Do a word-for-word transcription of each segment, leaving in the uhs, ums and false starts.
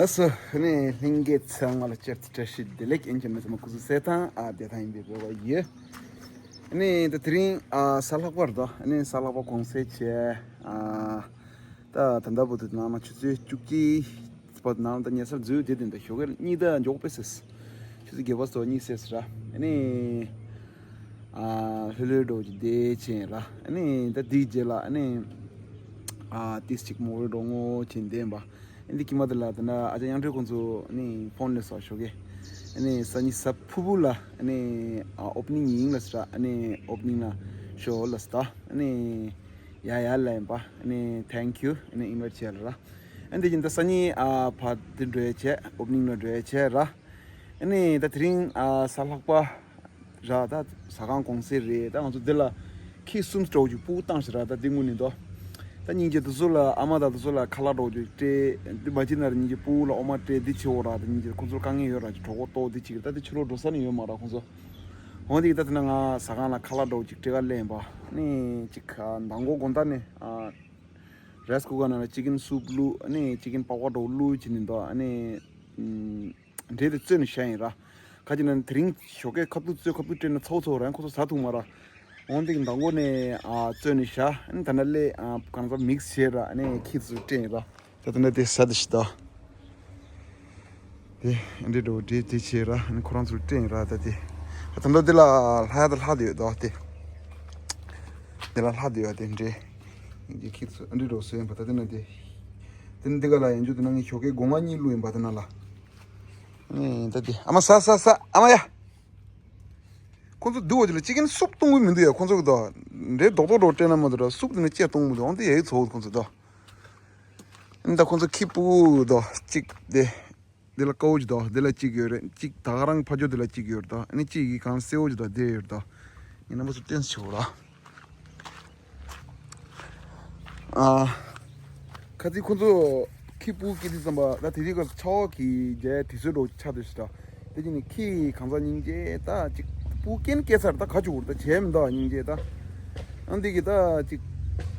ལགས་སོ། ནི་ལྷན་རྒྱས་ཚང་མ་ལ་བསྐྱར་དུ་བཀྲ་ཤིས་བདེ་ལེགས། ཨིན་ཅི་མི་ཚང་མ་སྐུ་གཟུགས་གསལ་ཐང་ཨ་བདེ་ཐང་ཡིན་པའི་རེ་བ་ཡོད། ནི་ད་དེ་རིང་ཨ་གཟའ་ལྷག་པར་དོ་ནི་གཟའ་ལྷག་པ་གུང་སེང་བྱས། ཨ་ད་ད་ལྟ་བར་དུ་ནང་ན་ཆུ་ཚོད་བཅུ་གཅིག་བར་དུ་ནང་ད་ཉལ་སར་འཛུལ་བསྡད་དེ་འདུག་ཞོགས་ཀས་གཉིད་ད་མགྱོགས་པོ་སད། ཆུ་ཚོད་བརྒྱད་པ་སོ་གཉིད་སད་ར། ནི་ཨ་ལྷོད་ལྷོད་འགྲོ་གི་བསྡད་ཆེན་ར། ནི་ད་དེའི་རྗེས་ལ་ནི་ཨ་ཏིས་ཅིག་མོ་རེ་འགྲོ་ངོ་ཆེན་བསྡད་པ། འདི་ཀྱི་མ་དེ་ལ་དེ་ན་ཨ་ཅག་དབྱངས་སྒྲོན་ཁོང་ཚོ་ནི་ཕོན་ལས་སོ་ཞོགས་ཀས། ནི་སང་ཉིན་གཟའ་ཕུར་བུ་ལ་ནི་ཨ་ཨོ་པ་ནིང་ཡིན་ལ་སི་ར། ནི་ཨོ་པ་ནིང་ལ་ཤོག་ལ་སི་ད། ནི་ཡ་ཡ་ལ་ཡིན་པ། ནི་thank you ནི་ཨིན་ཝའི་ཊི་བྱས་ལ་ར། ཨ་འདི་ཡིན་ད་སང་ཉིན་ཨ་ཕ་དེ་འགྲོ་ཡ་བྱས། ཨོ་པ་ནིང་ལ་འགྲོ་ཡ་བྱས་ར། ནི་ད་དེ་རིང་ཨ་གཟའ་ལྷག་པ། ར་ད་ཟ་ཁང་གུང་སེང་རེད། ད་ང་ཚོ་འདི་ལ་ཁྱི་གསུམ་འདྲ་བོ་ཅིག་སྤུ་གུ་བཏང་ཞིག་ར། ད་འདི་དངོས་གནས་དོ། ད་སྙིང་རྗེ་དེ་ཚོ་ལ་ཨ་མ་དང་དེ་ཚོ་ལ་ཁ་ལག་འདྲ་བོ་ཅིག་སྤྲད། འདི་མ་བྱེད་ན་ར་སྙིང་རྗེ་སྤུ་གུ་ལ་འོ་མ་སྤྲད་འདི་བྱེད་འོ་ར། ད་སྙིང་རྗེ་ཁོང་ཚོར་དཀའ་ངལ་ཡོད་ར་ཅིག་གྲོད་ཁོག་ལྟོགས་འདི་བྱེད་ཀྱི་རེད། ད་འདི་ཕྱི་ལོགས་འགྲོ་ས་ནི་ཡོད་མ་ར་ཁོང་ཚོ། འོ་འདི་གི་ད་དེ་ན་ང་ཟ་ཁང་ལ་ཁ་ལག་འདྲ་བོ་ཅིག་སྤྲད་ག་ལེན་པ། ནི་ཅིག་མདང་དགོང་དགོང་དག་ནས་ཨ་རའི་སི་ཀུ་ཀར་ནང་ལ་ཅི་ཀེན་སུབ་བླུགས། ནི་ཅི་ཀེན་པག་པ་འདྲ་བོ་བླུགས་བྱེད་ནི་འདུག་ཨ་ནི་ཨམ། འབྲས་དེ་བཙོས་ནས་བཞག་ཡིན་ར། ཁ་ཅིག་ན་དེ་རིང་ཞོགས་ཀས་ཁ་ཐུག་བཙོས་ཁ་ཐུག་སྤྲད་ན་ཚ་བོ་ཚ་བོ་རང་ཁོ་ཚོ་ཟ་ཐུབ་མ་ར། འོན་ཏེ་མདང་དགོང་ནས་ཨ་བཙོས་ནས་བཞག་ཨ་ནི་ད་ནི་སླེབས་ཨ་གང་ཟག་མིག་སི་བྱས་ར། ཨ་ནི་ཁྱི་ཚོ་སྤྲད་ཡིན་ར། ད་ད་ནི་དེ་ཟ་དེ་ཞིག་ད། དེ་འདྲེ་འགྲོ་འདྲེ་དེ་བྱས་ར། ཨ་ནི་ཁོ་རང་ཚོར་སྤྲད་ཡིན་ར། ད་དེ་ད་ད་འདི་ལ་ལྷ་ཡ་ད་ལྷ་དེ་ཡོད་དོ། དེ་འདི་ལ་ལྷ་དེ་ཡོད། དེ་འདྲེ་ཡིན་གྱི་ཁྱི་ཚོ་འདྲེ་འགྲོ་སོ་ཡིན་པ། ད་དེ་ན་དེ་དེ་ནི་འདི་ག་ལ་ཡིན་རྒྱུ་དེ་ན་ངས་ཞོགས་ཀས་སྒོ་ང་གཉིས་བླུགས་ཡིན་པ། དེ་ན་ལ། ཨེ་ད་དེ་ཨ་མ་ཟ་ཟ་ཟ། ཨ་མ་ཡ། ཁོང་ཚོ་འདུག་བ་ཅི་ལ་ཅི་ཀེན་སུབ་གཏོང་གི་མི་འདུག་ཡ། ཁོང་ཚོ་གི་དོ་འདྲེ་རྡོག་རྡོག་རྡོག་སྤྲད་ན་མ་འདུག་ར། སུབ་དེ་ནས་ཅི་གཏོང་མི་འདུག་འོན་ཏེ་ཡ་ཡི་ཚོ་ཁོང་ཚོ་དོ། ཨིན་ད་ཁོང་ཚོ་ཁྱི་སྤུ་གུ་དོ་གཅིག་དེ། འདི་ལ་དཀར་བོ་ཅིག་དོ། འདི་ལ་གཅིག་ཡོད་རེད། གཅིག་ད་ག་རང་ཕ་ཇོ་འདི་ལ་གཅིག་ཡོད་རེད་དོ། ཨ་ནི་གཅིག་གི་གང་སེར་བོ་ཅིག་དོ་འདི་ཡོད་རེད་དོ། ངས་རྣམ་པ་ཚོ་སྟོན་ཆོག་ར། ཨ། ཁ་ཚིག་ཁོ་ཚོ་ཁྱི་སྤུ་སྐྱེས་དུས་ཙམ་པ་ད་དེ་དུས་ཀ་ཆར་པ་གི་རྒྱལ་དུས་ཚོད་འགྲོ་ཆགས་དུས་ཤི་ད། དེ་ཅི་ནི་ཁྱི་གང་ཟག་སྙིང་རྗེ་ད་ཅིག་སྤུ་སྐྱེས་སྐྱེས་ཚར་ད་ག་ཅུ་བུར་ད་བྱས་མི་འདུག་སྙིང་རྗེ་ད། ཨ་འདི་གི་ད་ཅིག་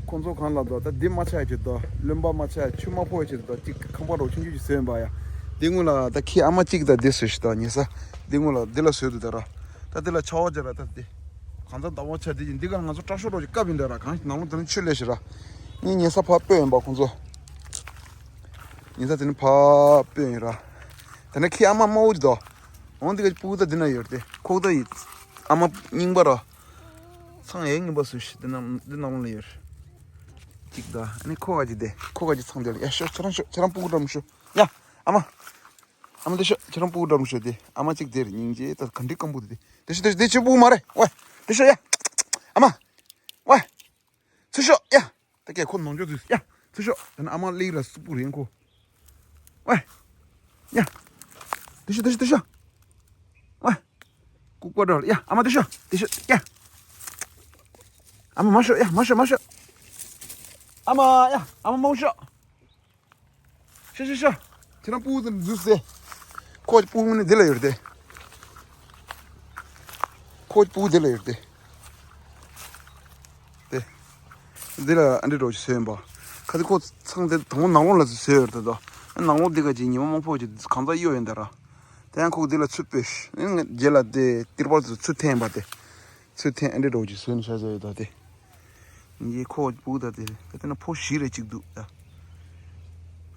ཁོ་ཚོ་གང་ལ་འདུག་ད་འདི་མ་ཆགས་ཆེད་དུ་རློན་པ་མ་ཆགས་ཆུ་མ་ཕོག་ཆེད་དུ་ཅིག་ཁང་པ་རོ་ཆུང་ཆུང་ཅིག་བཟོས་ཡིན་པ་ཡ། འདི་སྔོན་ལ་ད་ཁྱི་ཨ་མ་གཅིག་ད་འདི་བཟོས་ཤི་ད་ཉེ་ས། འདི་སྔོན་ལ་འདི་ལ་བཟོས་འདུག་ད་ར། ད་འདི་ལ་ཆར་པ་རྒྱག་ར་ད་འདི། གང་ཚ་ཟླ་བ་ཆ་དེ་ཅིག་འདི་ག་ང་ཚོ་སྐྲ་ཤོག་རོགས་ཀྱི་སྐབས་ཡིན་ད་ར། གང་ཞིག་ནང་ལོ་དེ་ནི་ཆུ་ལས་ཤི་ར། ངའི་ཉེ་ས་ཕ་སྤོས་ཡིན་པ་ཁོང་ཚོ། ཉེ་ས་དེ་ནི་ཕ་སྤོས་ཡིན་ར། དེ་ནི་ཁྱི་ཨ་མ་དམར་པོ་ཅིག་དོ། འོང་འདི་ག་སྤུ་གུ་ད་འདི་ན་ཡོད་དེ་ཁོག་ད་ཡིན། ཨ་མ་རྙིང་པ་ར། ཚང་ཡས་རྙིང་པ་སུ་ཤི་འདི་ན་འདི་ནང་ལ་ཡོད། ཅིག་ད་ཨ་ནི་ཁོ་ག་ཅིག་དེ་ཁོ་ག་ཅིག་ཚང་དེ་ལ་ཡ་ཤོ་ཁྱེད་རང་ཤོ་ཁྱེད་རང་སྤུ་གུ་འགྲམ་ཤོ། ཡ་ཨ་མ། ཨ་མ་དེ་ཤོ་ཁྱེད་རང་སྤུ་གུ་འགྲམ་ཤོ་དེ་ཨ་མ་ཅིག་དེར་སྙིང་རྗེ་ད་ག་འདྲི་སྐམ་པོ་དེ་དེ་ཤོ་དེ་ཤོ་དེ་ཁྱོད་སྤུ་གུ་མ་རེད་ཝེ། དེ་ཤོ་ཡ། ཨ་མ། ཝེ། ཚུར་ཤོག་ཡ། ད་ཀྱེ་ཁོ་ནང་འཇོག་དུས་ཡ། ཚུར་ཤོག་ད་ནི་ཨ་མ་སླེབས་ར་སུ་སྤུ་རེད་ཁོ། ཝེ། ཡ། དེ་ཤོ་དེ་ཤོ་དེ་ཤོ། ཝེ། ལྐུགས་པ་འདྲ་ལ་ཡ་ཨ་མ་དེ་ཤོ་དེ་ཤོ་ཡ། ཨ་མ་མ་ཤོག་ཡ་མ་ཤོག་མ་ཤོག་ཨ་མ་ཡ་ཨ་མ་མ་ཤོག་ཤོ་ཤོ་ཤོ། ཁྱེད་རང་སྤུ་གུ་འཛུལ་སེ། ཁོ་སྤུ་གུ་ནི་འདི་ལ་ཡོད་དེ། ཁོ་སྤུ་གུ་འདི་ལ་ཡོད་དེ། དེ། འདི་ལ་ཨ་འདྲི་རོགས་ཀྱི་བཟོས་ཡིན་པ། ཁ་དེ་ཁོ་ཚང་དེ་དང་པོ་ནང་ལོགས་ལ་བཟོས་ཡོད་དེ་དོ། ནང་ལོགས་འདི་ག་ཅིག་ཉི་མ་མང་པོ་ཅིག་གང་ཚ་གཡོ་ཡོད་འདི་ར། དེ་ཡང་ཁོ་འདི་ལ་ཚུར་སྤོས་ཤི། རྗེས་ལ་དེ་ཏིར་པར་ཚུར་ཚུར་འཐེན་པ་དེ། ཚུར་འཐེན་ཨ་འདྲི་རོགས་ཀྱི་བཟོས་ནས་བཞག་བཞག་ཡོད་ད་དེ། ངའི་ཁོག་སྤུ་གུ་ད་དེ་ད་དེ་ན་ཕོ་བཞི་རེ་གཅིག་འདུག་ད།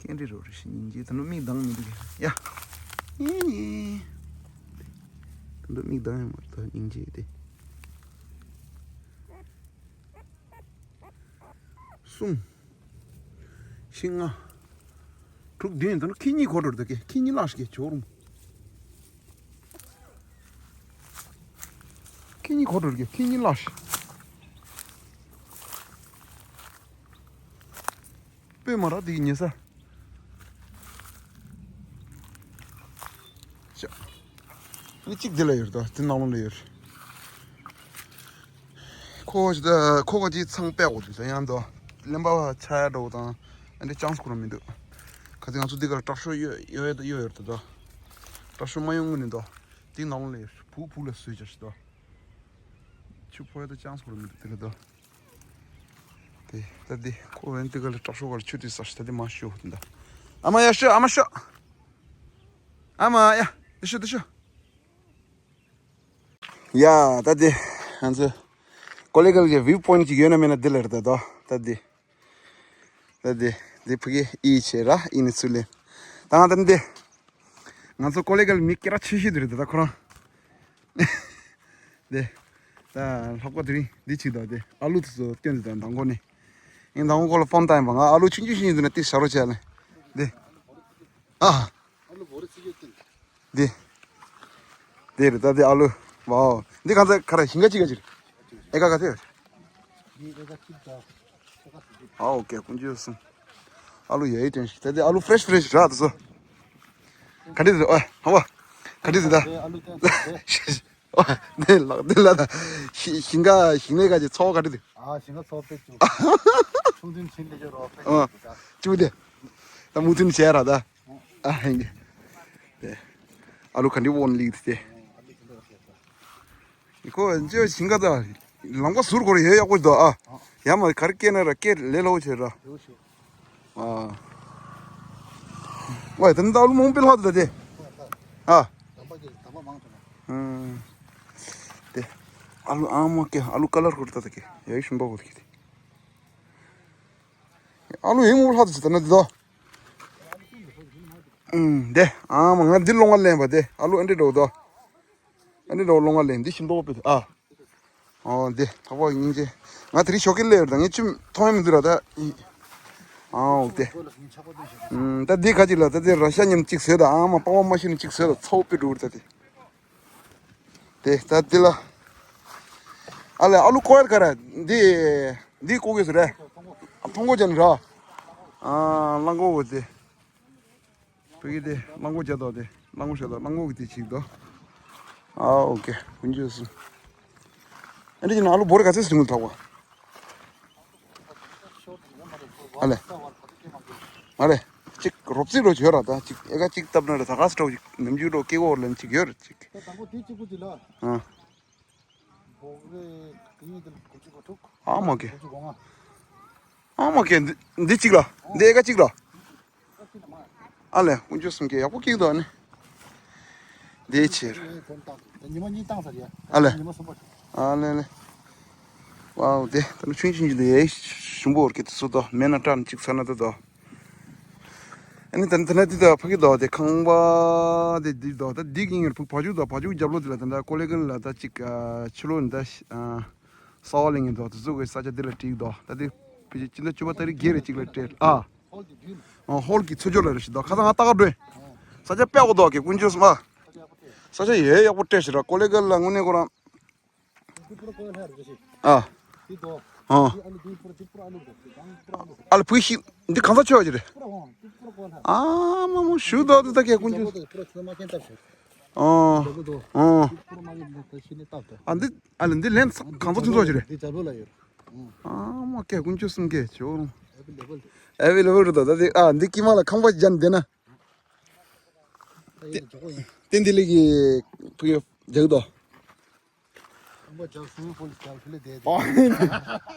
ཁྱེད་འདྲི་རོགས་རེ་ཞིག་སྙིང་རྗེ་ད་ནོ་མིག་གདངས་མི་འདུག་ཡ། ཡེ་ཡེ། ད་ནོ་མིག་གདངས་ཡང་མ་རེད་ད་སྙིང་རྗེ་དེ། གསུམ། བཞི་ལྔ། དྲུག་བདུན་ད་ནོ་ཁྱི་གཉིས་གོ་འགྲོ་རེད་ད་ཀྱེ་ཁྱི་གཉིས་ལགས་ཤིག་གྱོ་རུང་། ཁྱེད་གཉིས་གོ་འགྲོ་གི་ཁྱེད་གཉིས་ལགས་ཤིག་སྤོས་མ་ར་དེ་གི་ཉེ་ས། ཤ། ནི་གཅིག་དེ་ལ་ཡོད་དོ་དེ་ནང་ལོགས་ལ་ཡོད། ཁོ་ཁོ་ག་ཅིག་ཚང་པས་འོ་དེ་ཡང་དོ། གླེན་པ་ཆ་ཡ་འགྲོ་དང་ཨ་འདྲ་ཅང་སུ་ཁོ་རང་མི་འདུག་ཁ་ཅིག་ང་ཚོ་འདི་གར་དྲག་ཤོས་ཡོད་ཡོད་ཡོད་ཡོད་ཡོད་དོ། དྲག་ཤོས་མ་ཡོང་ངུ་ནི་དོ། དེ་ནང་ལོགས་ལ་ཡོད་བུ་བུ་ལ་བཟོས་བྱ་ཞིག་དོ། ཆུ་ཕོ་ཡ་ད་ཅང་སོར་མི་འདུག་དེ་ལ་ད། དེ་ད་དེ་ཁོ་བན་དེ་ག་ལ་དྲག་ཤོག་ག་ལ་ཆུ་དེ་ཟ་ཤི་ད་དེ་མ་ཤོ་དེ་འདྲ། ཨ་མ་ཡ་ཤོ་ཨ་མ་ཤོ། ཨ་མ་ཡ། འདི་ཤོ་འདི་ཤོ། ཡ་ད་དེ། ང་ཚོ་ཀོ་ལེ་གལ་གྱི་བིའུ་པོ་ཡིན་ཊི་ཅིག་ཡོད་ན་མེད་ན་འདི་ལ་རེད་ད་དོ། ད་དེ། ད་དེ། དེ་ཕ་གི་ཨི་ཆེ་ར་ཨི་ནི་ཚུལ་ལེན། ད་ང་ད་འདི། ང་ཚོ་ཀོ་ལེ་གལ་མི་སྐད་གྲགས་ཆེ་ཤོས་དེ་རེད་ད་ཁོ་རང་། དེ། ད་ལྷག་པ་དེ་རིང་འདི་ཅིག་ད་དེ་ཨ་ལུ་དེ་ཚོ་སྟོན་དེ་ད་མདང་དགོང་ནས། ངས་མདང་དགོང་ཁོ་ལ་ཕོན་བཏང་ཡིན་པ། ང་ཨ་ལུ་ཆུང་ཆུང་ཞིག་ཡིན་འདུག་ན་དེ་ཞར་རོ་བྱས་ལེ། དེ། ཨ། འདི། འདི་རེད་ད་འདི་ཨ་ལུ། ཝའོ། འདི་གང་ཚ་ག་རེ་ཞིང་ཁ་གཅིག་ག་གཅིག་རེད། ཨེ་ཀ་ག་ཚོད་རེད། ཨ་ཨོ་ཀེ་ཀུན་སྤྱོད་གསུམ། ཨ་ལུ་ཡ་ཡི་དྲན་ཞིག་ད་འདི་ཨ་ལུ་ཧྥ་རེཤ་ཧྥ་རེཤ་ར་དུ་སོ། ག་འདྲི་འདུག་ཨ་ཧ་བ། ག་འདྲི་འདུག་ད། འདི་ལག་འདི་ལ་ད། ཞིང་ཁ་ཞིང་ལས་ཀ་གི་འཚོ་བ་ག་འདྲི་འདུག་ཨ་ཞིང་ཁ་འཚོ་བ་དཔེ་བཅུག་ཆུང་དུས་ཕྱིན་ལས་ཀྱི་རོགས་དཔེ་ཨ། བཅུག་འདི། ད་མུ་མཐུད་བྱས་ར་ད། ཨ་ཧེང་གི། དེ། ཨ་ལུ་ག་འདྲི་འོང་ལིག་དེ། ཁོ་ཅོ་ཞིང་ཁ་ད། ལམ་ཁ་ཟུར་སྐོར་ཡོད་ཡག་པོ་འདུག་ཨ། ཡ་མ་ག་རེ་སྐྱེས་ན་ར་སྐྱེས་ལས་སླ་བོ་བྱས་ར། ཨ། ཝེ་ད་ནི་ད་ཨ་ལུ་མང་པོ་ལྷག་འདུག་ད་དེ། ཨ། དེ། ཨ་ལུ་ཨ་མ་སྐྱེ་ཨ་ལུ་ཀ་ལར་ཁོར་ད་ད་སྐྱེ་ཡ་ཡི་ཞིམ་པོ་གོ་ད་སྐྱེ་དེ། ཨ་ལུ་ཡི་མོ་ལྷག་ཏུ་ཅི་ད་ན་དེ་དོ། ཨུམ། དེ། ཨ་མ་ང་འདི་ལོང་བ་ལེན་པ་དེ་ཨ་ལུ་ཨ་འདྲེ་འགྲོ་དོ། ཨ་འདྲེ་འགྲོ་ལོང་བ་ལེན་འདི་ཤིན་ཏོ་པི་ཨ། ཨོ་དེ་ཐག་པ་སྙིང་རྗེ། ང་དེ་རིང་ཞོགས་ཀས་སླེབས་ཡོད་ད་ངས་ཅི་མཐོང་ཡ་མི་འདུག་ར་ད། ཨའོ་དེ། ཨུམ། ད་འདི་ག་ཅིག་ལ་ད་དེ་ར་ཤ་མཉམ་གཅིག་བཟོས་ད་ཨ་མ་པགས་པ་མ་ཤི་ནས་གཅིག་བཟོས་ད་ཚ་བོ་པི་འགྲོ་ད་དེ། དེ་ད་འདི་ལ། ཨ་ལེ་ཨ་ལུ་ཀོ་ཡར་ག་ར། འདི། འདི་ཀོ་གེ་སུ་རེད། ཨ་མཐོང་གོ་ཅན་ར། ཨ་གླང་གོ་བོ་དེ། བུ་གི་དེ་གླང་གོ་རྒྱ་དོ་དེ་གླང་གོ་ཤ་དོ་གླང་གོ་གི་དེ་ཅིག་དོ། ཨ་ཨོ་ཀེ་ཀུན་སྤྱོད་གསུམ། ཨ་འདི་ཅི་ན་ཨ་ལུ་བོར་ག་ཚོད་སུ་ཐུང་ཐག་པ། ཨ་ལེ། མ་རེད། གཅིག་རོབ་རྩིས་རོ་བྱོས་ར་ད་གཅིག་ཨེ་ཀ་གཅིག་བཏབ་ན་རེད་ད་ག་སི་ཊོག་ཅིག་ནམ་རྒྱུན་རོ་སྐྱེ་གོ་ལན་གཅིག་ཡོད་རེད་གཅིག་ད་དང་པོ་དེ་གཅིག་པུ་ཅིག་ལ། ཨ། འབོག་རེ་དེ་ཡིན་དེ་དགུ་བཅུ་གོ་དྲུག་ཨ་མ་ཀེ། དགུ་བཅུ་གོ་ལྔ། ཨ་མ་ཀེ་འདི་འདི་གཅིག་ལ་འདི་ཨེ་ཀ་གཅིག་ལ། ཨ་ལེ་ཀུན་སྤྱོད་གསུམ་ཀེ་ཡག་པོ་སྐྱེས་འདུག་ཨ་ནི། འདི་ཕྱིར། ཉི་མ་གཉིས་བཏང་ས་རེད། ཨ་ལེ། ཉི་མ་གསུམ་པ། ཨ་ལེ་ལེ། ཝའོ་དེ་ད་ནི་ཆུང་ཆུང་ཅིག་འདུག་ཡེ་ཞིམ་པོ་བོར་གི་དུ་སུ་དོ་མེ་ན་ཀྲ་ནི་གཅིག་ཚ་ན་དུ་དོ། ཨ་ནི་ད་ནི་ད་ནི་འདི་ད་ཕ་གི་དོ་དེ་ཁང་པ་དེ་འདི་དོ་ད་འདི་གི་ངེར་ཕུག་བ་ཕྱུགས་དོ་བ་ཕྱུགས་རྒྱབ་ལོ་དེ་ལ་ད་ད་ཀོ་ལེ་གལ་ལ་ད་གཅིག་ཕྱི་ལོ་ནི་ད་ས་བ་ལེ་ངེ་དོ་དུ་ཟུག་གི་ས་ཆ་འདི་ལ་བྲིས་དོ་ད་འདི་ཕི་ཅི་ཅི་ད་བཅུ་པ་ཏ་རིག་བརྒྱད་རེ་གཅིག་ལ་སྤྲད་ཨ། ཧོལ་གྱི་ཚུར་ཕྱོགས་ལ་རེ་ཞིག་དོ་ཁ་སང་ང་ལྟ་ག་འགྲོ། ས་ཆ་དཔེ་ཡག་པོ་འདུག་གི་ཀུན་སྤྱོད་གསུམ་ཨ། ས་ཆ་ཡེ་ཡག་པོ་སྤྲད་ཞིག་ར་ཀོ་ལེ་གལ་ལ་དངོས་གནས་ཁོ་རང་། ཨ། ཨ། ཨ་ལ་བུ་ཤི་འདི་གང་ས་ཆོད་ཅི་རེད། ཨ་མ་མོ་ཞུ་དོ་དེ་ད་གས་ཀུན་སྤྱོད། ཨ། ཨ། ཨ་འདི་ཨ་ལ་འདི་ལན་གང་ས་ཆུང་ཚོགས་ཅི་རེད། ཨ་མ་གས་ཀུན་སྤྱོད་གསུམ་གས་ཆོ། ཨེ་ཝེ་ལེ་བལ་རེད་དོ་ད་དེ་ཨ་འདི་ཀི་མ་ལ་ཁང་པ་ཅན་དེ་ན། ཏན་ཏན་ལི་གི་ཕུ་ཡོ་རྒྱག་དོ། ཁང་པ་རྒྱག་སུའི་ཕུལ་རྒྱག་ཕུལ་ལེ་དེ་དེ།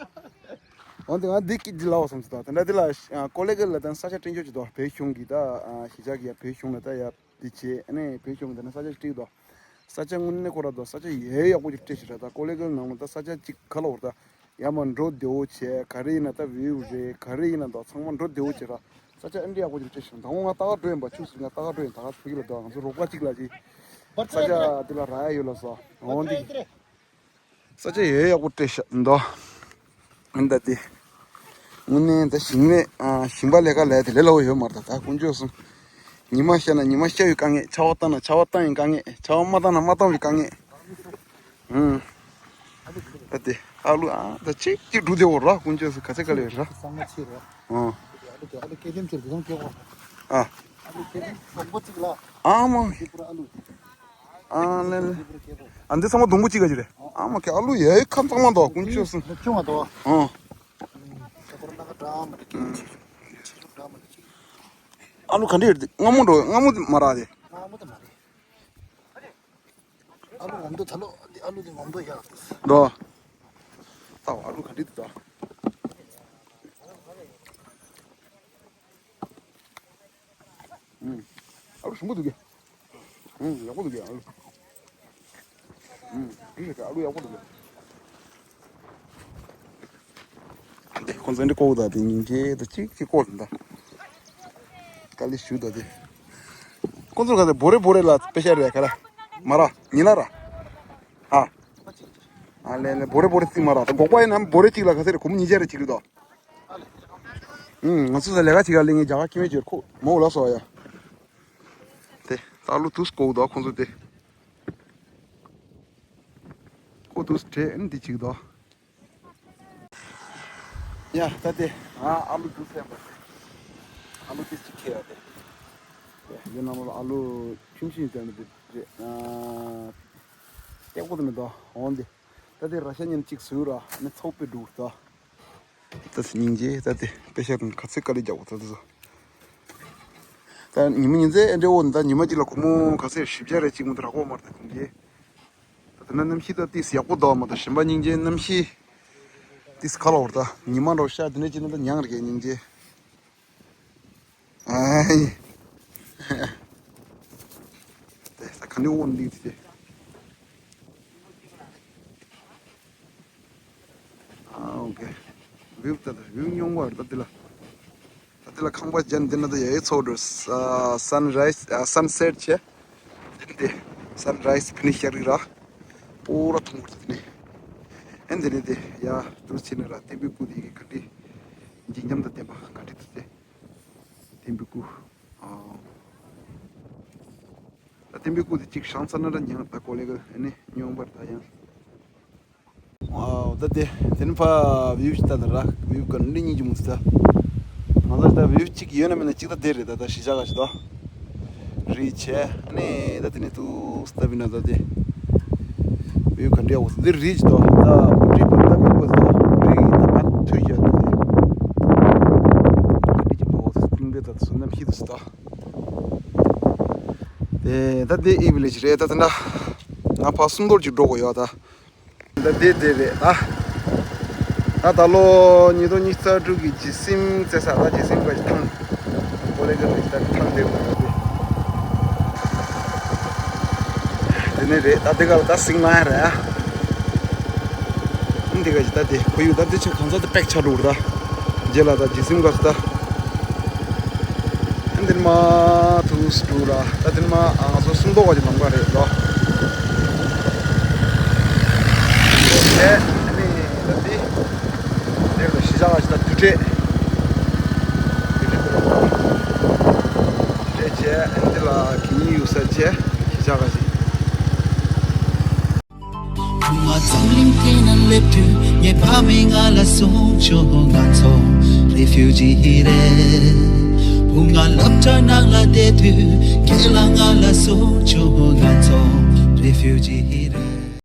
འོན་ཏེ་ང་འདི་ཀི་འདི་ལའོ་སམ་སི་དོ་དེ་འདྲ་དེ་ལ་ཀོ་ལེ་གལ་ལ་དང་ས་ཆ་སྤྲད་འཇོག་ཅི་དོ་བོད་གཞུང་གི་ད་གཞིས་ཆགས་ཀྱི་ཡ་བོད་གཞུང་ལ་ད་ཡ་དེ་བྱས་ཨ་ནི་བོད་གཞུང་གི་ད་ནི་ས་ཆ་སྤྲད་དོ། ས་ཆ་དངོས་གནས་ཁོ་ར་དོ་ས་ཆ་ཡེ་ཡག་པོ་ཅིག་སྤྲད་ཤི་ར་ད་ཀོ་ལེ་གལ་ནང་ལ་ད་ས་ཆ་ཅིག་ག་ལ་བོར་ད། ཡར་མར་འགྲོ་བདེ་བོ་བྱས་ག་རེ་ཡིན་ན་ད་བེའུ་རེད་ག་རེ་ཡིན་ན་ད་ཚང་མ་འགྲོ་བདེ་བོ་བྱས་ར། ས་ཆ་ཨ་འདྲི་ཡག་པོ་ཅིག་སྤྲད་ཤིང་ད་འོ་ང་ལྟ་ག་འགྲོ་ཡིན་པ་ཆུ་སྲིད་ང་ལྟ་ག་འགྲོ་ཡིན་ད་ག་ཕུ་གི་ལ་ད་ང་ཚོ་རོགས་པ་གཅིག་ལ་ཅིག་ས་ཆ་འདི་ལ་རག་ཡ་ཡོད་ལ་སོ་འོ་འདི་ས་ཆ་ཡོད་ཡག་པོ་སྤྲད་ཤག་འདོ། ཨ་ནི་ད་དེ་དངོས་གནས་ད་ཞིང་ལས་ཨ་ཞིང་པ་ལས་ཀ་ལས་དེ་ལས་སླ་བོ་ཡོད་མ་རེད་ད་ད་དཀོན་མཆོག་གསུམ། ཉི་མ་ཤར་ན་ཉི་མ་ཤར་བའི་དཀའ་ངལ་ཆར་པ་བཏང་ན་ཆར་པ་བཏང་བའི་དཀའ་ངལ་ཆར་པ་མ་བཏང་ན་མ་བཏང་བའི་དཀའ་ངལ། ཨུམ། ད་དེ་ཨ་ལུ་ཨ་ད་ཅིག་ཅིག་འགྲོ་དེ་འོ་ར་དཀོན་མཆོག་གསུམ་ག་ཚད་ག་ལེ་ར། ཚང་མ་ཕྱི་རོ། ཨོ། ཨ་ལུ་ཨ་ལུ་སྐྱེ་ལྡན་ཚོར་བུ་ཚང་སྐྱེ་བོ། ཨ། ཨ་ལུ་སྐྱེ་ལྡན་བཟང་པོ་གཅིག་ལ། ཨ་མ། ཏི་པུ་ར་ཨ་ལུ། ཨ་ལེ་ལེ། ཏི་པུ་ར་སྐྱེ་བོ། ཨ་འདི་ཚང་མ་སྡོང་པོ་གཅིག་ག་ཅི་རེད། ཨ་མ་ཁྱེད་ཨ་ལུ་ཡའི་ཁམས་ཚང་མ་འདུག་དཀོན་མཆོག་གསུམ། ལོ་ཆུང་བ་འདུག་ཨོ། ད་པུ་ར་ན་ག་འདྲ་མ་རེད་ཀྱི་ཆེ་ཆུང་འདྲ་མ་རེད་ཀྱི། ཨ་ལུ་ག་འདྲ་རེད་སྔ་མོ་འགྲོ་སྔ་མོ་མ་རག་རེད། སྔ་མོ་དེ་མ་རེད། ཨ་ལུ་འོང་དུ་ད་ལོ་འདི་ཨ་ལུ་འདི་འོང་དུ་ཡག་འདུག་རོ། ལྟ་བ་ཨ་ལུ་ག་འདྲ་འདུག་ད། ཨུམ། ཨ་ལུ་ཞིམ་པོ་འདུག་གས། ཨུམ། ཡག་པོ་འདུག་གས། ཨ་ལུ། ཨུམ། འདི་རེད་གས། ཨ་ལུ་ཡག་པོ་འདུག་གས། འདི་ཁོང་ཚོ་འདི་བཀོག་ད། དེ་སྙིང་རྗེ་ད། གཅིག་གཅིག་བཀོག་ད། དཀའ་ལས་ཞུ་ད་དེ། ཁོང་ཚོ་ག་དེ་བོ་རེ་བོ་རེ་ལ་པེ་ཤ་རེད་ག་ར། མ་ར་ཉི་ལ་ར། ཨ། ཨ་ལེ་ལེ། བོ་རེ་བོ་རེ་རྩིས་མ་ར། ད་འགོག་པ་ཡིན་ནམ་བོ་རེ་གཅིག་ལ་ག་ཚད་རེད། སྒོར་མོ་ཉིས་བརྒྱ་རེ་གཅིག་རེད་དོ། ཨུམ། ང་ཚོ་ད་ལས་ཀ་གཅིག་ག་ལས་ངས་རྒྱ་གར་སྐྱེ་དམན་ཅིག་ཁོ་མོ་ལ་སོ་ཡ། དེ་ད་ཨ་ལུ་དུས་བཀོག་ད་ཁོང་ཚོ་དེ། ཁོ་དུས་བྲེ་ཨན་དེ་གཅིག་ད། ཡ་ད་དེ་ང་ཨ་ལུ་དུས་སེམས་པ་དེ། ཨ་ལུ་དེ་གཅིག་ཁྱེར་ཡ་དེ། དེ་ཡོད་ན་མ་ལ་ཨ་ལུ་ཆུང་ཆུང་ཡིན་ཟེར་ན་དེ་རེད། ཨ། སྟེགས་པོ་དེ་མེད་དོ་འོང་དེ། ད་དེ་ར་ཤ་ཉིན་གཅིག་བཟོས་ར་ནི་ཚོགས་པའི་འགྲོ་ད། ད་སྙིང་རྗེ། ད་དེ་པེ་ཤ་གང་ག་ཚད་དཀའ་ལས་རྒྱག་པ་ད་དེ་ཚོ། ད་ཉི་མ་ཉིན་མཚན་ཨེ་འདྲ་འོ་ནི། ད་ཉི་མ་གཅིག་ལ་སྒོར་མོ་ག་ཚད་བཞི་བརྒྱ་རེ་གཅིག་མ་གཏོགས་རག་གོ་མ་རེད། ད་སྙིང་རྗེ། ད་དེ་ན་གནམ་གཤིས་ད་ཏིས་ཡག་པོ་འདུག་མ། ད་གཞན་པ་སྙིང་རྗེ་གནམ་གཤིས་ཏིས་ཁ་ལོ་བར། ད་ཉི་མ་འགྲོ་ཤ་དེ་འདྲ་གཅིག་ན་ད་མྱངས་རེད་གས་སྙིང་རྗེ། ཨའི། དེ་ས་ག་ནས་འོང་འདི་དེ། ཨ། ཨོ་ཀེ། བིའུ་ད་ད་བིའུ་སྙོམས་པ་རེད། ད་དེ་ལ། ད་དེ་ལ་ཁང་པ་བརྒྱབ་འདི་ན་ད་ཡ་ཡི་ཚོགས་འགྲོ། ས་སན་རའི་སི། ཨ། སན་སེཊ་བྱས། དེ་སན་རའི་སི་ཕི་ནི་ཤར་རི་ར། པོ་ར་མཐོང་བར་དེ་ནས། ཨེ་འདི་ནས་དེ་ཡ་དུར་ཕྱིན་ནས་ར་བསྟན་པའི་སྐུ་དེ་གི་ག་འདྲི། འཇིགས་ཉམས་དང་ལྡན་པ་ག་འདྲི་འདུག་སྟེ། བསྟན་པའི་སྐུ། ཨ། ད་བསྟན་པའི་སྐུ་དེ་གཅིག་བཞེངས་ཚར་ན་ར་ཉང་ད་གོ་ལེ་གི་ཨེ་ནས་སྙོམས་པར་ད་ཡང་། ཨ། ད་དེ་དེ་ནི་ཕ་བིའུ་ཞིག་ད་ད་ར་བིའུ་ག་འདྲི་སྙིང་རྗེ་མོ་ད། ང་ཚོ་ད་བིའུ་གཅིག་ཡོད་ན་མེད་ན་གཅིག་ད་དེ་རེད། ད་ད་གཞིས་ཆགས་ག་ཞིག་ད། རི་བྱས། ཨ་ནི་ད་དེ་ནས་ཏུ་སྟབས་ཡིན་ན་ད་དེ། བིའུ་ག་འདྲ་ཡག་པོ་འདི་རི་ཅིག་ད། ད་བུ་ཏྲི་བ་ད་མིན་པ་ད་རི་ད་མ་ཐུ་ཡ་ད་དེ། ག་འདྲ་ཅིག་འདུག་སྤྲིན་པའི་ད་ཚོ་གནམ་གཤིས་ད་སུ་ད། དེ་ད་དེ་ཨི་བི་ལེ་ཇི་རེད། ད་དེ་འདྲ་ང་ཕ་སུམ་མདོར་ཅིག་འགྲོ་དགོས་ཡོད་ད། ད་དེ་དེ་རེད་ད། ད་ད་ལོ་ཉིས་སྟོང་ཉི་ཤུ་རྩ་དྲུག་གི་ཇི་སིམ་རྩེ་ས་ད་ཇི་སིམ་ག་ཅིག་ཐང་། ཀོ་ལེ་ག་ནས་ད་ཐང་དེ་རེད་ད་དེ། དེ་ནས་རེད་ད། དེ་ག་ལ་ད་སིང་ལ་ཡ་རེད་ཨ། འདི་ག་ཅིག་ད་དེ་ཁོར་ཡུག་ད་དེ་ཆ་གང་ས་དེ་པེག་ཆ་འགྲོ་རེད་ད། རྗེས་ལ་ད་ཇི་སིམ་ག་ས་ད། འདིར་མ་ཐུག་སུ་འགྲོ་ར། ད་འདིར་མ་ང་ཚོ་སུམ་མདོ་བ་གི་ལམ་ཁ་རེད་ལོ། དེ་ནི་ད་འདི་འདིར་ལ་གཞིས་ཆགས་ཀ་ཞིག་ད་དུ་ཏྲེ། དུ་ཏྲེ་བྱས་འདི་ལ་གི་ནི་ཡུག་ས་བྱས་གཞིས་ཆགས་ཀ་ཞིག་བུ་ང་འཛམ་གླིང་སྟེང་ན་སླེབས་དུས་ངའི་ཕ་མས་ང་ལ་གསུངས་བྱུང་། ང་ཚོ་རེ་ཕིའུ་ཇི་རེད། བུ་ང་སློབ་གྲྭ་ནང་ལ་བསྡད་དུས་ཁྱེད་ལ་ང་ལ་གསུངས་བྱུང་། ང་ཚོ་རེ་ཕིའུ་ཇི་རེད།